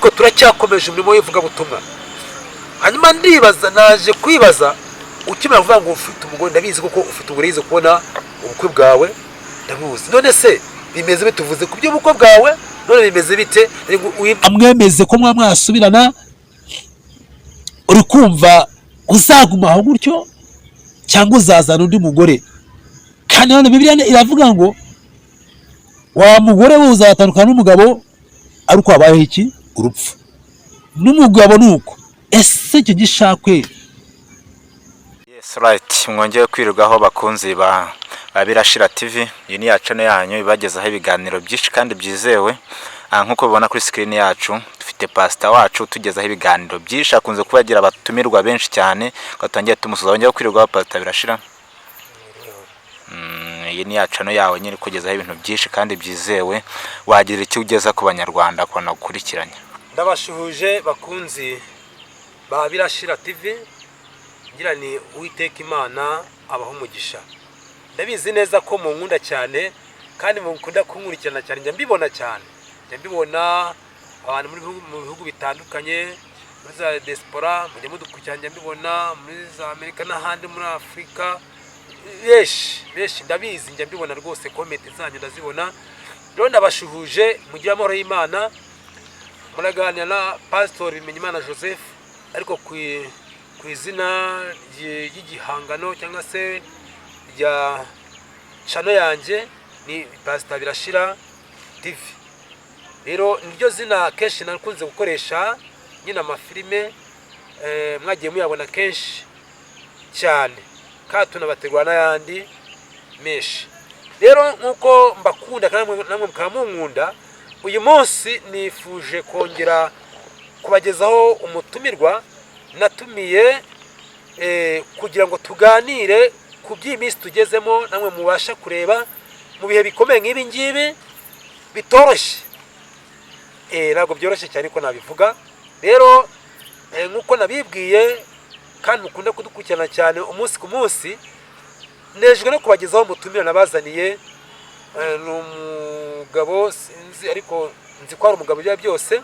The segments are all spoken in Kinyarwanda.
Ariko turacyakomeje umurimo w'ivugabutumwa. Hanyuma ndibaza, naje kwibaza, ukimara kuvuga ngo ufite umugore, ndabizi koko ufite umugore, yize kubona ubukwe bwawe, ndabuzi. None se bimeze bite? Uvuze ku by'ubukwe bwawe, none bimeze bite? Amwemeze ko mwa mwasubirana, uri kumva uzaguma aho gutyo cyangwa uzazana undi mugore? Kandi none Bibiliya iravuga ngo wa mugore we uzatandukana n'umugabo ari uko habayeho iki? Urupfu. N'umugabo ni uko. Ese icyo gishakwe? Yes, right. Mwongeye kwirirwaho, bakunzi ba Birashira TV. Iyi ni ya channel yanyu ibagezaho ibiganiro byinshi kandi byizewe. Nk'uko bibona kuri screen yacu, dufite pastor wacu utugezaho ibiganiro byinshi, akunze kuba yagira abatumirwa benshi cyane. Twatangiye tumusuza. Wongeye kwirirwaho, Pastor Birashira. Iyi ni ya channel yawe nyine ikugezaho ibintu byinshi kandi byizewe. Wagira icyo ugeza ku Banyarwanda kubona gukurikiranya? Ndabashuhuje, bakunzi ba Birashira TV. Ngira ni Uwiteka Imana abaho umugisha. Ndabizi neza ko munkunda cyane kandi mukunda kunkurikirana cyane. Njya mbibona cyane, njya mbibona abantu mu bihugu bitandukanye, muri za diaspora mujya mudukurikirana, njya mbibona muri za Amerika n'ahandi muri Afurika, benshi benshi ndabizi, njya mbibona rwose, comment zanyu ndazibona. Rero ndabashuhuje, mugire amahoro y'Imana. Muraganira na Pasitori Bimenyimana Joseph, ariko ku izina ry'igihangano cyangwa se rya channel yanjye ni Pasita Birashira TV. Rero niryo zina kenshi nakunze gukoresha nyine amafilime, mwagiye muyabona kenshi cyane, kandi tunabategura n'ayandi menshi. Rero nk'uko mbakunda kandi namwe mukaba munkunda, uyu munsi nifuje kongera kubagezaho umutumirwa natumiye kugira ngo tuganire ku by'iyi minsi tugezemo, namwe mubasha kureba mu bihe bikomeye nk'ibi ngibi bitoroshye. Ntabwo byoroshye cyane ko nabivuga. Rero nk'uko nabibwiye kandi mukunda kudukurikirana cyane umunsi ku munsi, nejwe no kubagezaho umutumire nabazaniye. Ni umugabo, sinzi ariko nzi ko ari umugabo ibyo byose.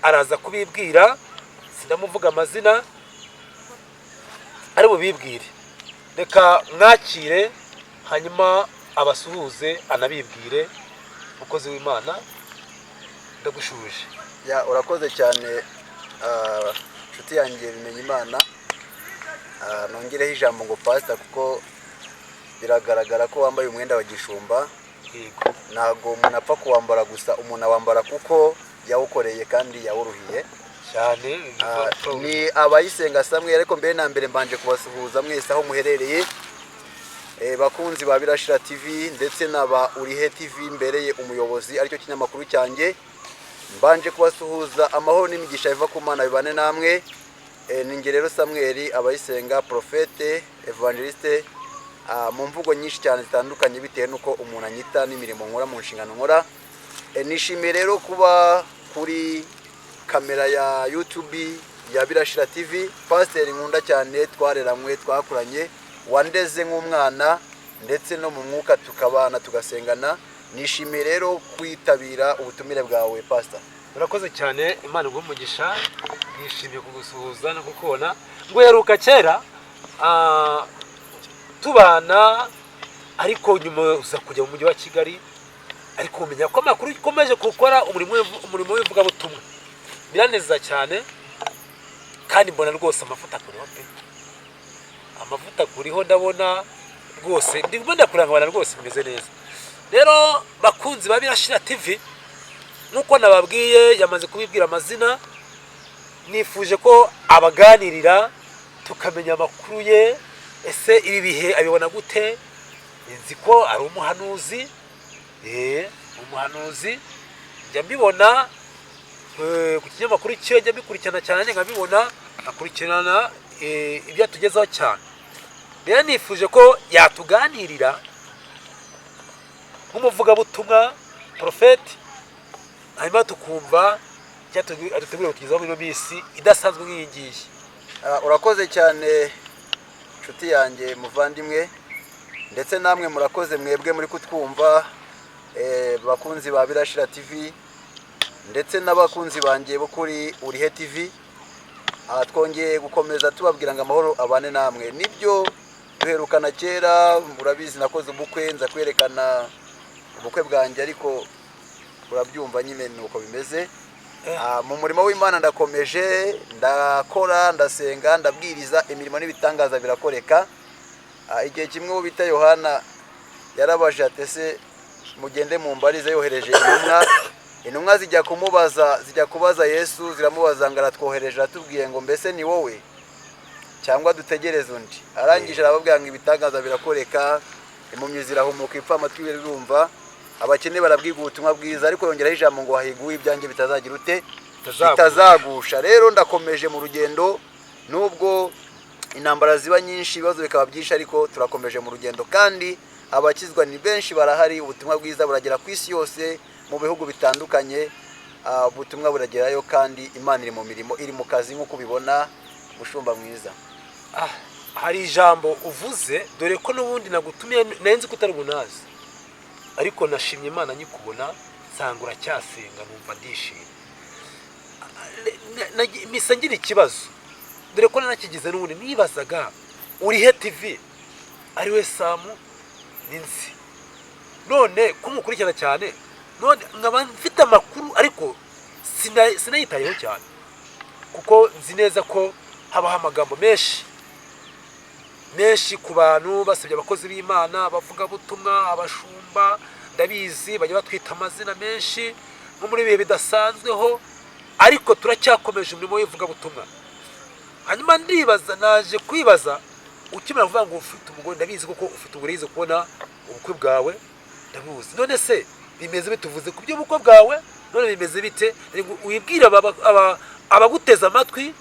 Araza kubibwira, sinamuvuga amazina, ari bubibwire. Reka mwakire, hanyuma abasuhuze anabibwire. Umukozi w'Imana, ndagushuje. Ya, urakoze cyane, nshuti yanjye Bimenya Imana. Nongereho ijambo ngo pasita, kuko biragaragara ko wambaye umwenda wa gishumba. Yego. Ntabwo umuntu apfa kuwambara gusa, umuntu awambara kuko yawukoreye kandi yawuruhiye. Cyane. Ni Abayisenga Samwe, ariko mbere na mbere mbanje kubasuhuza mwese aho muherereye, bakunzi ba Birashira TV ndetse n'aba Urihe TV mbereye umuyobozi, aricyo kinyamakuru cyanjye. Mbanje kubasuhuza, amahoro n'imigisha biva ku Mana bibane namwe. Ni njye rero Samweli Abayisenga, prophète évangéliste, mu mvugo nyinshi cyane zitandukanye bitewe n'uko umuntu anyita n'imirimo nkora mu nshingano nkora. Nishimiye rero kuba kuri kamera ya YouTube ya Birashira TV. Pasiteri nkunda cyane, twareranywe, twakuranye, wandeze nk'umwana ndetse no mu mwuka tukabana, tugasengana. Nishimiye rero kwitabira ubutumire bwawe, pasita. Urakoze cyane, Imana iguhe umugisha. Nishimiye kugusuhuza no kukubona. Nguheruka kera, tubana, ariko nyuma uza kujya mu mujyi wa Kigali, ariko umenya ko amakuru ukomeje gukora umurimo w'ivugabutumwa. Biranezeza cyane, kandi mbona rwose amavuta akuriho pe, amavuta akuriho. Ndabona rwose ndimo ndakurangabana, rwose bimeze neza. Rero bakunzi ba Birashira TV, nk'uko nababwiye, yamaze kubibwira amazina, nifuje ko abaganirira tukamenya amakuru ye. Ese ibi bihe abibona gute? Nzi ko ari umuhanuzi, umuhanuzi njya mbibona ku kinyamakuru cye, njya mbikurikirana cyane, nkabibona akurikirana ibyo atugezaho cyane. Rero nifuje ko yatuganirira nk'umuvugabutumwa, porofeti, hanyuma tukumva icyo adutegurira kutugezaho muri ino minsi idasanzwe nk'iyi ngiyi. Urakoze cyane, nshuti yanjye muvandimwe, ndetse namwe murakoze mwebwe muri kutwumva, bakunzi ba Birashira TV. Ndetse n'abakunzi banjye bo kuri Urihe TV. Twongeye gukomeza tubabwira ngo amahoro abane namwe. Nibyo, duherukana kera, murabizi nakoze ubukwe, nza kwerekana ubukwe bwanjye, ariko urabyumva nyine ni uko bimeze. Mu murimo w'Imana ndakomeje, ndakora, ndasenga, ndabwiriza, imirimo n'ibitangaza birakoreka. Igihe kimwe uwo bita Yohana yarabaje ati: "Ese mugende mumbarize?" Yohereje intumwa, intumwa zijya kumubaza, zijya kubaza Yesu, ziramubaza ngo: "Aratwohereje, aratubwiye ngo mbese ni wowe cyangwa dutegereze undi?" Arangije arababwira ngo ibitangaza birakoreka, impumyi zirahumuka, ipfa amatwi birumva, abakene barabwirwa ubutumwa bwiza, ariko yongeraho ijambo ngo: "Hahiguwe ibyanjye bitazagira ute?" Bitazagusha. Bitazagusha. Rero ndakomeje mu rugendo, nubwo intambara ziba nyinshi, ibibazo bikaba byinshi, ariko turakomeje mu rugendo kandi abakizwa ni benshi, barahari. Ubutumwa bwiza buragera ku isi yose, mu bihugu bitandukanye. Ubutumwa buragerayo kandi Imana iri mu mirimo, iri mu kazi nk'uko ubibona, mushumba mwiza. Hari ijambo uvuze, dore ko n'ubundi nagutumiye nari nzi ko utari bunazi, ariko nashimye Imana nyikubona nsanga uracyasenga, numva ndishimye. Mpise ngira ikibazo, dore ko nanakigize n'ubundi nibazaga Urihe TV ariwe Samu n'inzi, none ko mukurikirana cyane, none nkaba mfite amakuru ariko sinayitayeho cyane, kuko nzi neza ko habaho amagambo menshi menshi ku bantu basebya abakozi b'Imana, abavugabutumwa, abashumba. Ndabizi bajya batwita amazina menshi nko muri ibihe bidasanzweho, ariko turacyakomeje umurimo w'ivugabutumwa. Hanyuma ndibaza, naje kwibaza ukimara kuvuga ngo ufite umugore. Ndabizi koko ufite umugore, yize kubona ubukwe bwawe, ndabuzi. None se bimeze bite? Uvuze ku by'ubukwe bwawe, none bimeze bite? Reka wibwire abaguteze amatwi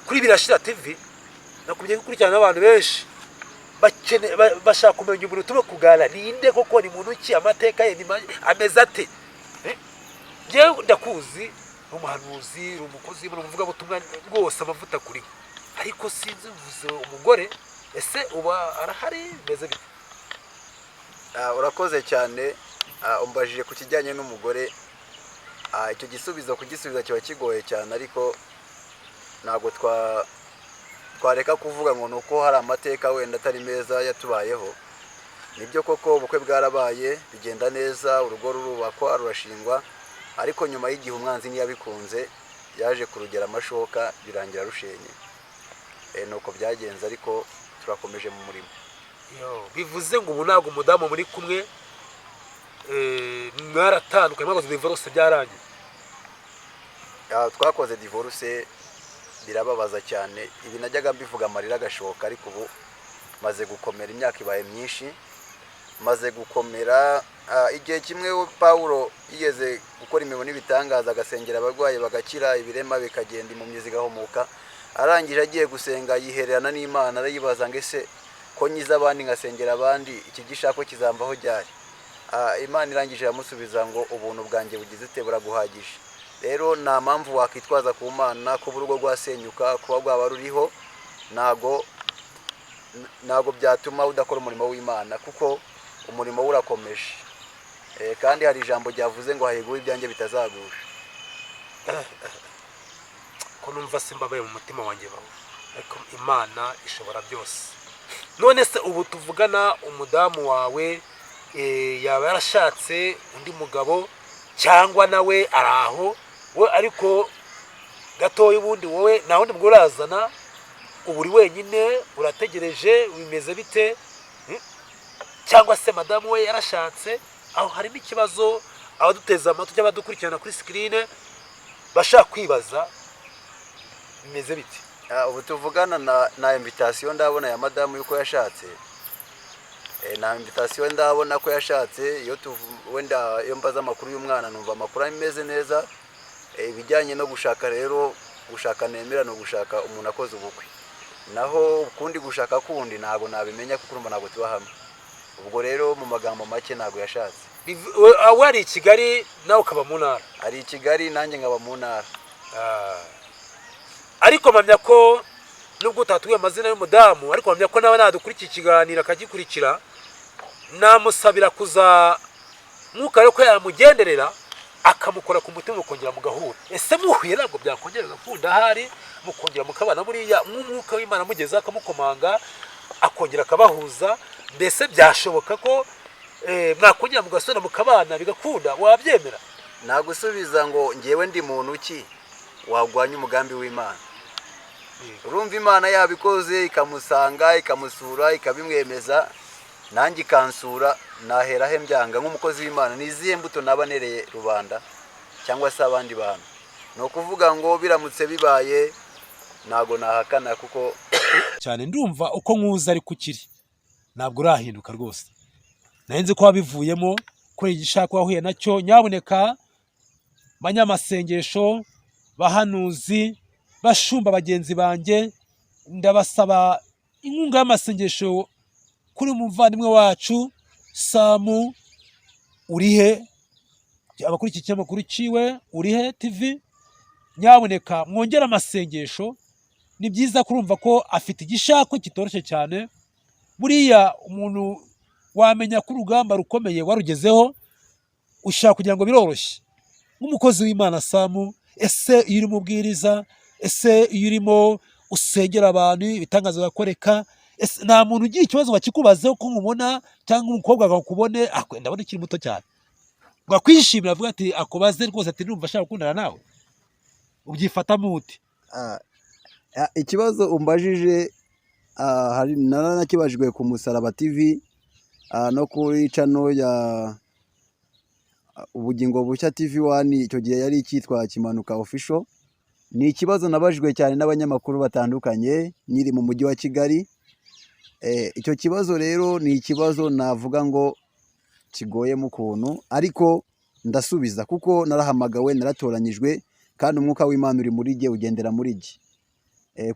kuri Birashira TV. Nakubwiye gukurikirana n'abantu benshi bashaka kumenya umuntu turimo kuganira ninde koko, ni muntu ki, amateka ye ameze ate? Njyewe ndakuzi, ni umuhanuzi, ni umukozi, ni umuvugabutumwa rwose, amavuta kuri we, ariko sinzi mvuze umugore, ese uba arahari, bimeze bite? Urakoze cyane. Umbajije ku kijyanye n'umugore. Icyo gisubizo kugisubiza kiba kigoye cyane, ariko ntabwo twareka kuvuga ngo ni uko hari amateka wenda atari meza yatubayeho. Nibyo koko ubukwe bwarabaye, bigenda neza, urugo rurubakwa, rurashingwa, ariko nyuma y'igihe umwanzi ntiyabikunze, yaje kurugera amashoka, birangira rushenye. Nuko byagenze, ariko turakomeje mu murimo. Yo, bivuze ngo ubu ntabwo umudamu muri kumwe, mwaratandukanye, mwakoze divorce, byarangiye? Twakoze divorce, birababaza cyane. Ibi najyaga mbivuga amarira agashoka, ariko ubu maze gukomera, imyaka ibaye myinshi, maze gukomera. Igihe kimwe Pawulo yigeze gukora imirimo n'ibitangaza, agasengera abarwayi bagakira, ibirema bikagenda, impumyi zigahumuka. Arangije agiye gusenga, yihererana n'Imana, arayibaza ngo: "Ese ko nyiza abandi, ngasengera abandi, iki gishako kizamvaho ryari?" Imana irangije iramusubiza ngo: "Ubuntu bwanjye bugize ute? Buraguhagije." Rero nta mpamvu wakwitwaza ku Mana kuba urugo rwasenyuka, kuba rwaba ruriho, ntago byatuma udakora umurimo w'Imana, kuko umurimo we urakomeje. Kandi hari ijambo ryavuze ngo: "Hahirwa ibyanjye bitazagusha." Ko numva simbabaye mu mutima wanjye bawe, ariko Imana ishobora byose. None se ubu tuvugana umudamu wawe yaba yarashatse undi mugabo cyangwa nawe ari aho we? Ariko gatoya, ubundi wowe nta wundi mugore urazana, ubu uri wenyine urategereje, bimeze bite? Cyangwa se madamu we yarashatse? Aho harimo ikibazo abaduteze amatwi cyangwa abadukurikirana kuri screen bashaka kwibaza: bimeze bite? Ubu tuvugana na invitation ndabona ya madamu yuko yashatse. Na invitation ndabona ko yashatse. Iyo wenda iyo mbaza amakuru y'umwana, numva amakuru ameze neza. Ibijyanye no gushaka rero, gushaka nemera ni ugushaka umuntu akoze ubukwe, naho ukundi gushaka kundi ntabwo nabimenya, kuko urumva ntabwo tuba hamwe. Ubwo rero mu magambo make, ntabwo yashatse. We ari i Kigali, nawe ukaba mu ntara? Ari i Kigali, nanjye nkaba mu ntara. Ariko mpamya ko nubwo utatubwiye amazina y'umudamu, ariko mpamya ko nawe nadukurikiye ikiganiro akagikurikira, namusabira kuza mwuka rero ko yamugenderera. Akamukora ku mutima, mukongera mugahura. Ese muhuye ntabwo byakongera gukunda? Ahari mukongera mukabana, buriya nk'umwuka w'Imana mugezeho akamukomanga, akongera akabahuza, mbese byashoboka ko mwakongera mugasubira mukabana bigakunda? Wabyemera? Nagusubiza ngo ngewe ndi muntu ki wagwanya umugambi w'Imana? Urumva Imana yabikoze, ikamusanga, ikamusura, ikabimwemeza, nanjye ikansura, nahera he mbyanga nk'umukozi w'Imana? Ni izihe mbuto naba nereye rubanda cyangwa se abandi bantu? Ni ukuvuga ngo biramutse bibaye, ntago nahakana kuko Cyane, ndumva uko nkuzi ariko ukiri, ntabwo urahinduka rwose. Nari nzi ko wabivuyemo kubera igishaka wahuye nacyo. Nyabuneka banyamasengesho, bahanuzi, bashumba bagenzi banjye, ndabasaba inkunga y'amasengesho kuri umuvandimwe wacu Samu Urihe, abakurikiye ikinyamakuru ciwe Urihe TV. Nyabuneka mwongere amasengesho. Ni byiza kurumva ko afite igishako kitoroshye cyane. Buriya umuntu wamenya ko urugamba rukomeye warugezeho, ushaka kugira ngo biroroshye. Nk'umukozi w'Imana Samu, ese iyo urimo ubwiriza, ese iyo urimo usengera abantu, ibitangaza bigakoreka, ese nta muntu ugira ikibazo ngo akikubazeho ko nkubona, cyangwa umukobwa akakubone, ndabona ukiri muto cyane, ngo akwishimira, avuga ati, akubaze rwose ati: "Ndumva ashaka gukundana nawe"? Ubyifatamo ute? Ikibazo umbajije, hari naranakibajijwe ku Musaraba TV, no kuri channel ya Ubugingo Bushya TV 1, icyo gihe yari icyitwa Kimanuka Official. Ni ikibazo nabajijwe cyane n'abanyamakuru batandukanye nkiri mu mujyi wa Kigali. Icyo kibazo rero ni ikibazo navuga ngo kigoyemo ukuntu, ariko ndasubiza kuko narahamagawe, naratoranyijwe, kandi umwuka w'Imana uri muri jye, ugendera muri jye.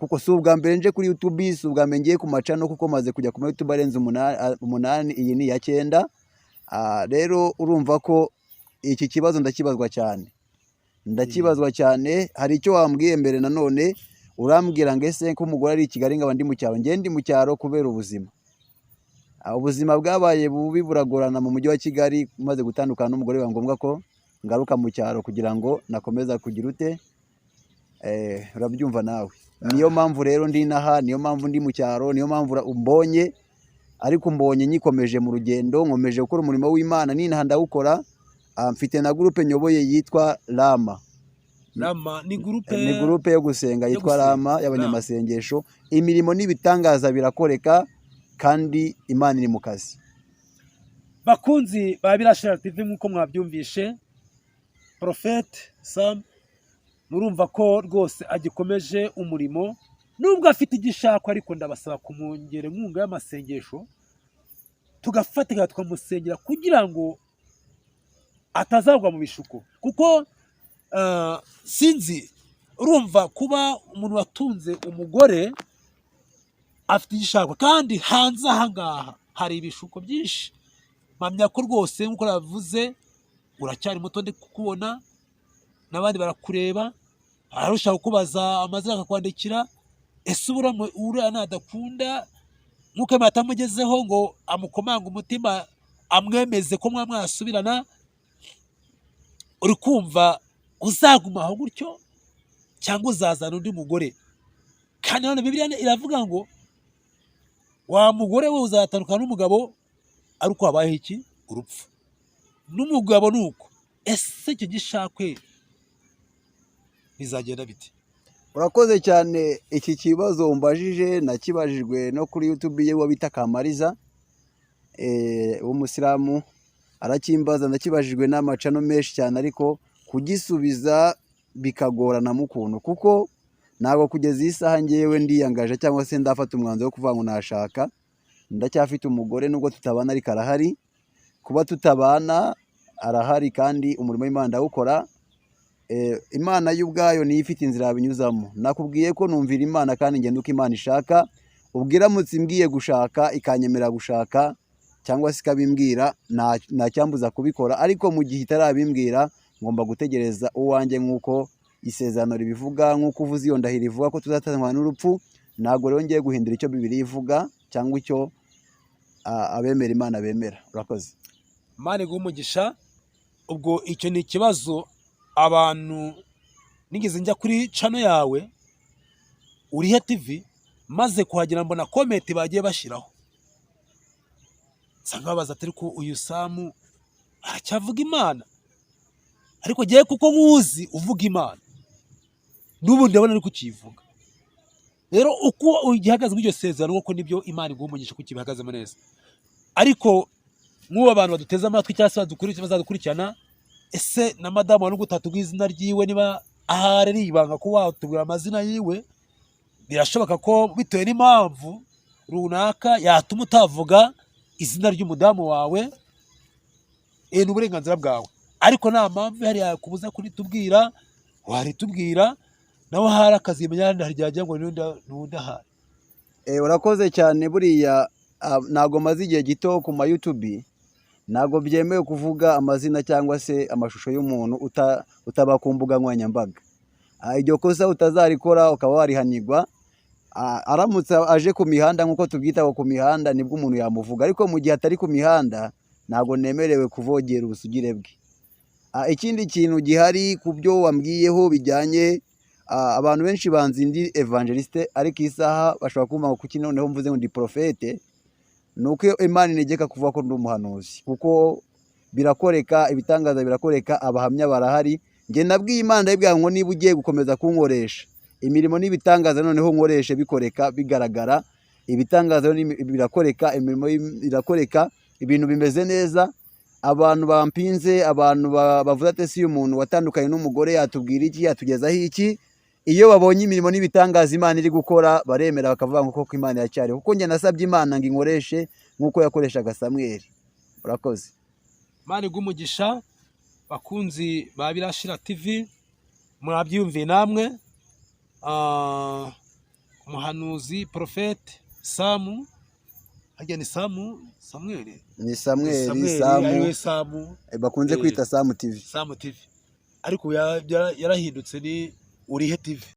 Kuko si ubwa mbere nje kuri YouTube, si ubwa mbere ngiye ku ma channel, kuko maze kujya ku ma YouTube arenze 8, iyi ni iya 9. Rero urumva ko iki kibazo ndakibazwa cyane, ndakibazwa cyane. Hari icyo wambwiye mbere nanone, urambwira ngo ese ko umugore ari i Kigali nkaba ndi mu cyaro? Njye ndi mu cyaro kubera ubuzima. Ubuzima bwabaye bubi, buragorana mu mujyi wa Kigali. Maze gutandukana n'umugore, biba ngombwa ko ngaruka mu cyaro kugira ngo nakomeza kugira ute? Urabyumva nawe. Niyo mpamvu rero ndi inaha, niyo mpamvu ndi mu cyaro, niyo mpamvu umbonye, ariko umbonye nyikomeje mu rugendo, nkomeje gukora umurimo w'Imana n'inaha ndawukora. Mfite na groupe nyoboye yitwa Rama. Rama ni groupe? Ni groupe yo gusenga Yo yitwa gusenga. Rama y'abanyamasengesho. Imirimo n'ibitangaza birakoreka kandi Imana iri mu kazi. Bakunzi ba Birashira TV, nk'uko mwabyumvishe, Porofete Sam, murumva ko rwose agikomeje umurimo nubwo afite igishako, ariko ndabasaba kumwongera inkunga y'amasengesho, tugafatika tukamusengera kugira ngo atazagwa mu bishuko, kuko sinzi, urumva kuba umuntu watunze umugore afite igishako, kandi hanze aha ngaha hari ibishuko byinshi. Mpamya ko rwose nk'uko nabivuze, uracyari muto, ndi kukubona n'abandi barakureba, ararushaho kukubaza amazina, akakwandikira. Ese uriya nadakunda nk'uko atamugezeho ngo amukomange umutima, amwemeze ko mwaba mwasubirana, uri kumva uzaguma aho gutyo cyangwa uzazana undi mugore? Kandi nanone Bibiliya iravuga ngo wa mugore we uzatandukana n'umugabo ari uko habayeho iki? Urupfu. N'umugabo ni uko. Ese icyo gishakwe bizagenda bite? Urakoze cyane. Iki kibazo umbajije nakibajijwe no kuri YouTube ye uwo bita Kamariza, w'umusilamu, arakimbaza. Ndakibajijwe n'ama channel menshi cyane, ariko kugisubiza bikagorana mu kuntu, kuko ntabwo kugeza iyi saha ngewe ndiyangaje cyangwa se ndafata umwanzuro wo kuvuga ngo nashaka. Ndacyafite umugore nubwo tutabana, ariko arahari. Kuba tutabana, arahari, kandi umurimo w'Imana ndawukora. Imana yo ubwayo niyo ifite inzira yabinyuzamo. Nakubwiye ko numvira Imana kandi ngenda uko Imana ishaka. Ubwo iramutse imbwiye gushaka, ikanyemerera gushaka cyangwa se ikabimbwira, nta cyambuza kubikora, ariko mu gihe itarabimbwira ngomba gutegereza uwanjye nk'uko isezerano ribivuga, nk'uko uvuze iyo ndahiro ivuga ko tuzatandukana n'urupfu. Ntabwo rero ngiye guhindura icyo Bibiliya ivuga cyangwa icyo abemera Imana bemera. Urakoze. Imana iguhe umugisha. Ubwo icyo ni ikibazo abantu nigeze njya kuri channel yawe Urihe TV, maze kuhagera mbona comment bagiye bashyiraho, nsanga babaza ati: "Ariko uyu Samu aracyavuga Imana?" Ariko ngewe kuko nkuzi uvuga Imana, n'ubu ndabona ari kukivuga. Rero uko ugihagaze muri iryo sezerano, kuko nibyo, Imana iguha umugisha kuko kibihagazemo neza. Ariko nk'ubu abantu baduteze amatwi cyangwa se bazadukurikirana, ese na madamu wa nubwo utatubwiye izina ryiwe, niba ahari ari ibanga ko watubwira amazina yiwe, birashoboka ko bitewe n'impamvu runaka yatuma utavuga izina ry'umudamu wawe, ni uburenganzira bwawe, ariko nta mpamvu ihari yakubuza kuritubwira. Waritubwira nawe ahari akazimenya, hari igihe wagira ngo n'undi ahari. Urakoze cyane. Buriya ntabwo maze igihe gito ku ma YouTube, ntabwo byemewe kuvuga amazina cyangwa se amashusho y'umuntu utaba ku mbuga nkoranyambaga. Iryo kosa utazarikora ukaba warihanirwa. Aramutse aje ku mihanda, nk'uko tubyita ku mihanda, nibwo umuntu yamuvuga, ariko mu gihe atari ku mihanda ntabwo nemerewe kuvogera ubusugire bwe. Ikindi kintu gihari ku byo wambwiyeho bijyanye, abantu benshi banzi ndi évangéliste, ariko isaha bashobora kumva ngo kuki noneho mvuze ngo ndi prophète. Ni uko Imana integeka kuvuga ko ndi umuhanuzi, kuko birakoreka, ibitangaza birakoreka, abahamya barahari. Njye nabwiye Imana, ndayibwira ngo niba ugiye gukomeza kunkoresha imirimo n'ibitangaza, noneho nkoreshe bikoreka, bigaragara. Ibitangaza birakoreka, imirimo irakoreka, ibintu bimeze neza. Abantu bampinze, abantu bavuze ati: "Ese uyu muntu watandukanye n'umugore yatubwira iki, yatugezaho iki?" Iyo babonye imirimo n'ibitangaza Imana iri gukora, baremera bakavuga ngo koko Imana iracyariho, kuko njye nasabye Imana ngo inkoreshe nk'uko yakoreshaga Samweli. Urakoze. Imana iguhe umugisha. Bakunzi ba Birashira TV, mwabyiyumviye namwe. Umuhanuzi prophète Samu, harya ni Samu Samweli? Ni Samweli. Samweli. Samu. Ariwe Samu. Bakunze kwita Samu TV. Samu TV, ariko yarahindutse ni Urihe TV.